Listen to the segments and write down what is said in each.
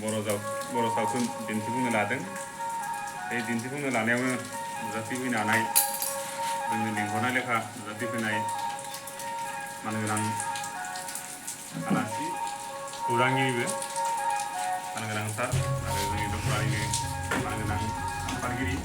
बर' सावथुन दिन्थिफुंनो लादों। बे दिन्थिफुंनो लानायावनो नुजाथिफैनो हानाय जोंनि लिंहरनाय लेखा नुजाथिफैनाय मानगोनां आलासि खौरांगिरिबो मानगोनां सार आरो जोंनि दख'रानिनो मानगोनां आफादगिरि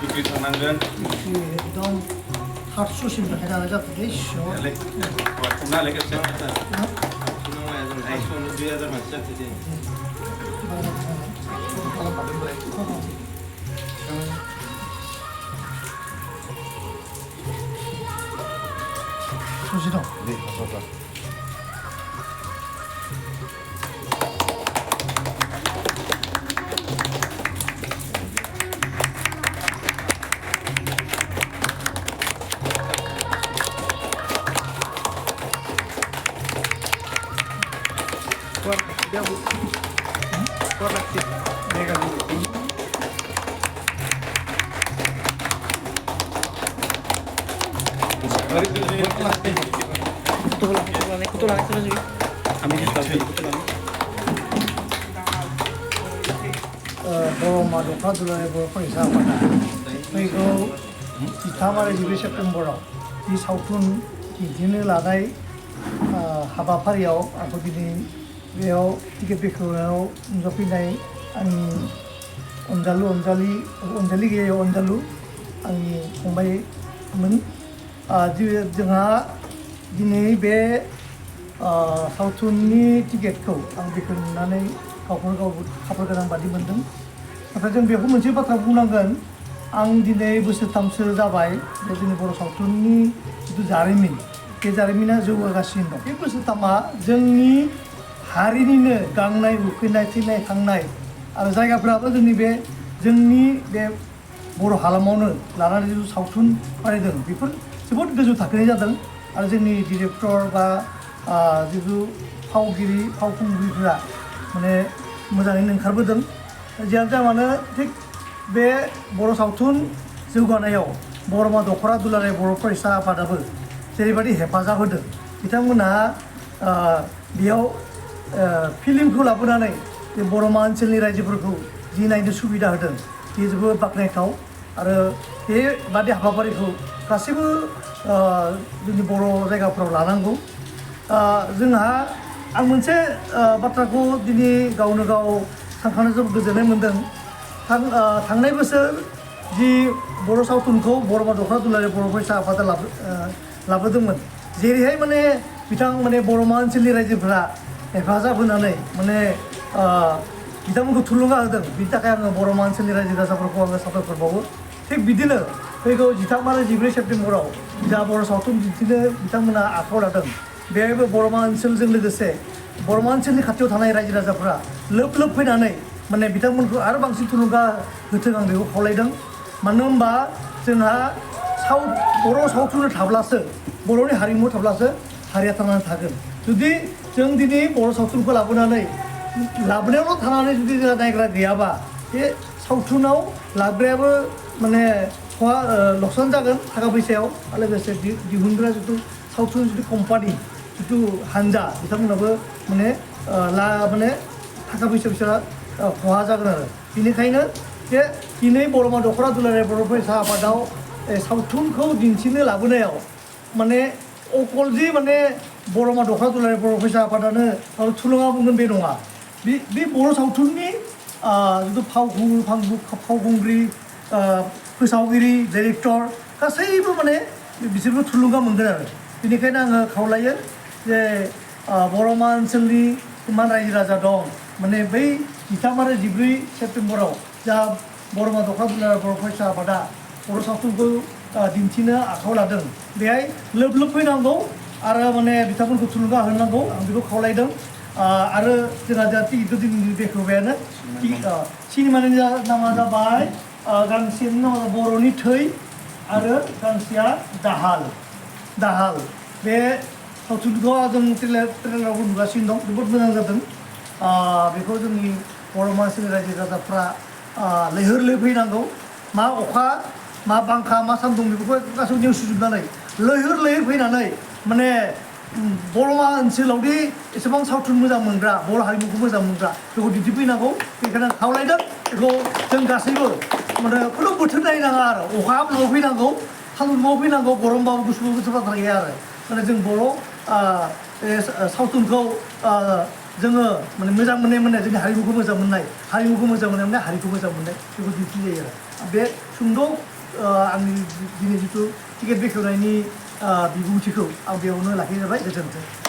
Bukit Tanangan. एकदम हार्ट सुसिमनिफ्राय जानाय जाथ'दे सिङाव Nah, lagi saya. Cuma yang iPhone 2000 macam tu je. 수시 dong. Ni, apa? Kuat dia bu. Kuat lagi. Mega bu. Kutulan terus juga. Ambil sekali kutulan. बर' मा दख'ना दुलाराय बर' फरायसा आफादा फैगौ 13 आरो 14 सेप्तेम्बराव बे सावथुन दिन्थिनो लानाय हाबाफारियाव आंखौ दिनै बेयाव टिकेट बेखेवनायाव नुजाफैनाय आंनि अनजालि गैया अनजालु आंनि फंबायमोन जोंहा दिनै बे सावथुननि टिकेटखौ आं बेखेवनानै गावखौनो गाव खाफाल गोनां बादि मोनदों। नाथाय जों बेखौ मोनसे बाथ्रा बुंनांगोन आं दिनै बोसोरथामसो जाबाय बे जोंनि बर' सावथुननि जिथु जारिमिन बे जारिमिना जौगागासिनो दं। बे बोसोरथामा जोंनि हारिनिनो गांनाय उखैनाय थैनाय थांनाय आरो जायगाफ्राबो जोंनि बे बर' हालामावनो लानानै जिथु सावथुन बानायदों बेफोर जोबोद गोजौ थाखोनि जादों आरो जोंनि डिरेक्टर बा जिथु फावगिरि फावखुंग्रिफोरा माने मोजाङैनो ओंखारबोदों। जियानो जा मानो थिग बे बर' सावथुन जौगानायाव बर' मा दख'रा दुलाराय बर' फरायसा आफादाबो जेरैबायदि हेफाजाब होदों बिथांमोनहा बेयाव फिल्मखौ लाबोनानै बे बर'मा ओनसोलनि रायजोफोरखौ जि नायनो सुबिदा होदों बे जोबोद बाख्नायथाव आरो बेबादि हाबाफारिखौ गासैबो जोंनि बर' जायगाफोराव लानांगौ। जोंहा आं मोनसे बाथ्राखौ दिनै गावनो गाव सानखांनो जोबोद गोजोननाय मोन्दों। थांनाय बोसोर जि बर' सावथुनखौ बर' मा दख'ना दुलाराय बर' फरायसा आफादा लाबोदोंमोन जेरैहाय माने बिथां माने बर'मा ओनसोलनि रायजोफोरा हेफाजाब होनानै माने बिथांमोनखौ थुलुंगा होदों बिनि थाखाय आङो बर'मा ओनसोलनि रायजो राजाफोरखौ आङो साबायखर बावो। थिग बिदिनो फैगौ 13 आरो 14 सेप्तेम्बराव जा बर' सावथुन दिन्थिनो बिथांमोना आखायाव लादों बेहायबो बर'मा ओनसोलजों लोगोसे बर'मा ओनसोलनि खाथियाव थानाय रायजो राजाफोरा लोब लोब फैनानै माने बिथांमोनखौ आरो बांसिन थुलुंगा होथों आं बेखौ खावलायदों। मानो होनबा जोंहा बर' सावथुन थाब्लासो बर'नि हारिमु थाब्लासो हारिया थांनानै थागोन। जुदि जों दिनै बर' सावथुनखौ लाबोनायावल' थानानै जुदि जोंहा नायग्रा गैयाबा बे सावथुनाव लाबोग्रायाबो माने लकसान जागोन थाखा फैसायाव आरो लोगोसे दिहुनग्रा जिथु सावथुन जिथु कम्पानि जिथु हानजा बिथांमोनाबो माने थाखा फैसा खहा जागोन आरो बेनिखायनो जे दिनै बर' मा दख'ना दुलाराय बर' फरायसा आफादाव सावथुनखौ दिन्थिनो लाबोनायाव माने अकल जि माने बर' मा दख'ना दुलाराय बर' फरायसा आफादानो थुलुंगा बुंगोन बे नङा। बे बर' सावथुननि जिथु फावखुंग्रि फोसावगिरि डाइरेक्टर गासैबो माने बिसोरबो थुलुंगा मोनगोन आरो बेनिखायनो आङो खावलायो जे बर'मा ओनसोलनि इमान रायजो राजा दं माने बै 13 आरो 14 सेप्तेम्बराव जा बर'मा दख'ना दुलाराय बर' फरायसा आफादा बर' सावथुनखौ दिन्थिनो आखायाव लादों बेहाय लोब लोब फैनांगौ आरो माने बिथांमोनखौ थुलुंगा होनांगौ आं बेखौ खावलायदों आरो जोंहा दा टिकेटखौ दिनै बेखेवबायानो सिनेमानि नामा जाबाय गांसेनि नामा बर'नि थै आरो गांसेया दाहाल बे सावथुनखौ जों ट्रेलारावबो नुगासिनो दं जोबोद मोजां जादों बेखौ जोंनि बर' मानसिनि रायजो राजाफ्रा लैहोर लैहोर फैनांगौ मा अखा मा बांखा मा सान्दुं बेफोरखौ गासैबो नेवसिजोबनानै लैहोर लैहोर फैनानै माने बर' ओनसोलावदि एसेबां सावथुन मोजां मोनग्रा बर' हारिमुखौ मोजां मोनग्रा बेखौ दिन्थिफैनांगौ बेखायनो खावलायदों बेखौ जों गासैबो माने खुनु बोथोर नायनाङा आरो अखा हाब्लाबो फैनांगौ सान्दुंबाबो फैनांगौ गरमबाबो गुसुबाबो गोसो बाथ्रा गैया आरो माने जों बर' सावथुनखौ जोङो माने मोजां मोननाय जोंनि हारिमुखौ मोजां मोननाय हारिखौ मोजां मोननाय बेखौ दिन्थिजायो आरो बे सुंद' आंनि दिनै जिथु टिकेट बेखेवनायनि बिबुंथिखौ आं बेयावनो लाखिनाय जाबाय गोजोन्थों